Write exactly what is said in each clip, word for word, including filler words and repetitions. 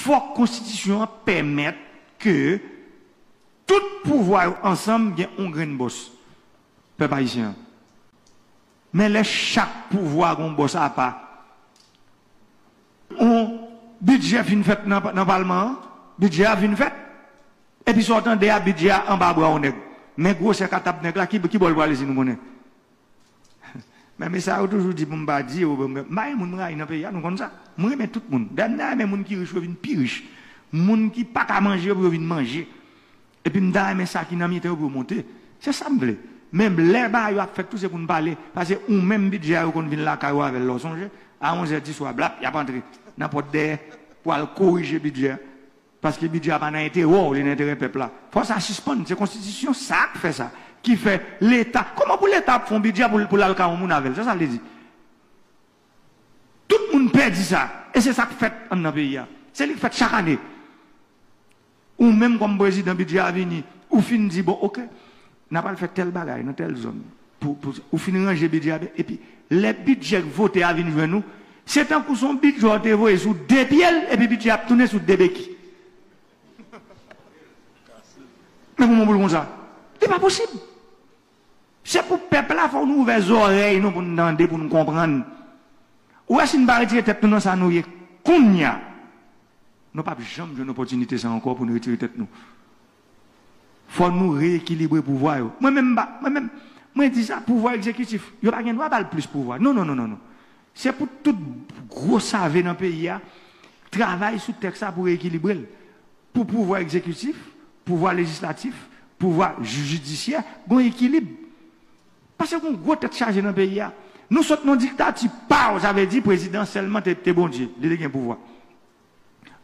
Fòk konstitisyon an pèmèt ke tout pouvwa yo ansanm gen yon grenn bòs, pèp ayisyen an. Men lè chak pouvwa gen yon bòs apa, yon bidjè fin fèt nan, nan palman an, bidjè a fin fèt, epi sa w tande a, bidjè a anba bra yon nèg. Men gwosè katab nèg la, ki, ki bò l prale si nou konnen? Men mesye sa yo toujou di pou m pa di yo, m pa gen moun m rayi nan peyi a, nou konn sa. Mwen renmen tout moun. Dayè m ta renmen moun ki rich yo vin pi rich. Moun ki pa ka manje yo pou yo vin manje. Epi m ta renmen sa ki nan mitan yo pou yo monte. Se sa m vle. Men lè bagay yo ap fèt tou se pou n pale. Paske ou menm bidjè a yo konn vin lakay ou avè l lè w sonje. A onzè di swa blap, y ap antre nan pòt dèyè pou al korije bidjè a. Paske bidjè a pa nan enterè w, li nan enterè pèp la. Fò sa sispann. Se konstitisyon sa k fè sa. Ki fè Leta. Kòman pou Leta ap fè yon bidjè pou, pou l al kay yon moun avè l? Se sa l vle di. Tout moun pèdi sa. E se sa k fèt anndan peyi a. Se li k fèt chak ane. Ou menm kòm prezidan bidjè a vini, ou fin di, bon, oke, n ap al fè tèl bagay nan tèl zòn. Pou, pou, ou fin ranje bidjè a byen. Epi, lè bidjè k vote a vin jwenn ou, se tankou se yon bidjè w te voye sou de pye l, epi bidjè ap tounen sou de beki. Men kòman pou l konsa? Li pa posib. Se pou pèp la, fò nou ouvè zòrèy nou pou n tande, pou n konprann. Ou wè, si n pa retire tèt nou nan sa nou ye kounye a, nou p ap janm jwenn opòtinite sa ankò pou n retire tèt nou. Fò nou reyekilibre pouvwa yo. Mwen menm, m pa, mwen menm, mwen di sa, pouvwa egzekitif, yo pa gen dwa ba l plis pouvwa. Non, non, non, non, non. Se pou tout gwo save nan peyi a travay sou tèks sa pou reyekilibre l. Pou pouvwa egzekitif, pouvwa lejislatif, pouvwa jidisyè, gen yon ekilib. Paske gen yon gwo tèt chaje nan peyi a. Nou sot nan diktati pa w, sa vle di prezidan sèlman te, te Bondye, li te gen pouvwa.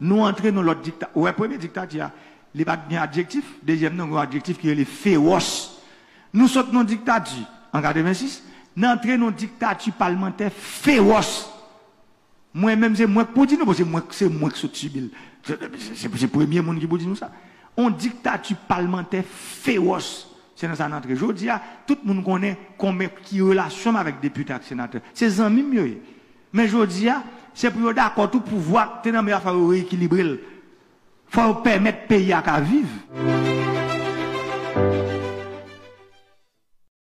Nou antre nan lòt dikta-, ou wè premye diktati a, li pa t gen adjektif, dezyèm nan gen yon adjektif ki rele fewòs. Nou sot nan diktati an katrevensis, nou antre nan diktati palmantè fewòs. Mwen menm se mwen k pou di nou, paske mwen, se mwen k sot sibi l. Se, se, se, se premye moun ki pou di nou sa. On diktati palmantè fewòs. Se nan sa n antre. Jodi a, tout moun konnen konbyen ki relasyon m avèk depite ak senatè. Se zanmi m yo ye. Men jodi a, se pou yo dakò tou pouvwa k te nan men yo a fò yo reyekilibre l. Fò yo pèmèt peyi a ka viv.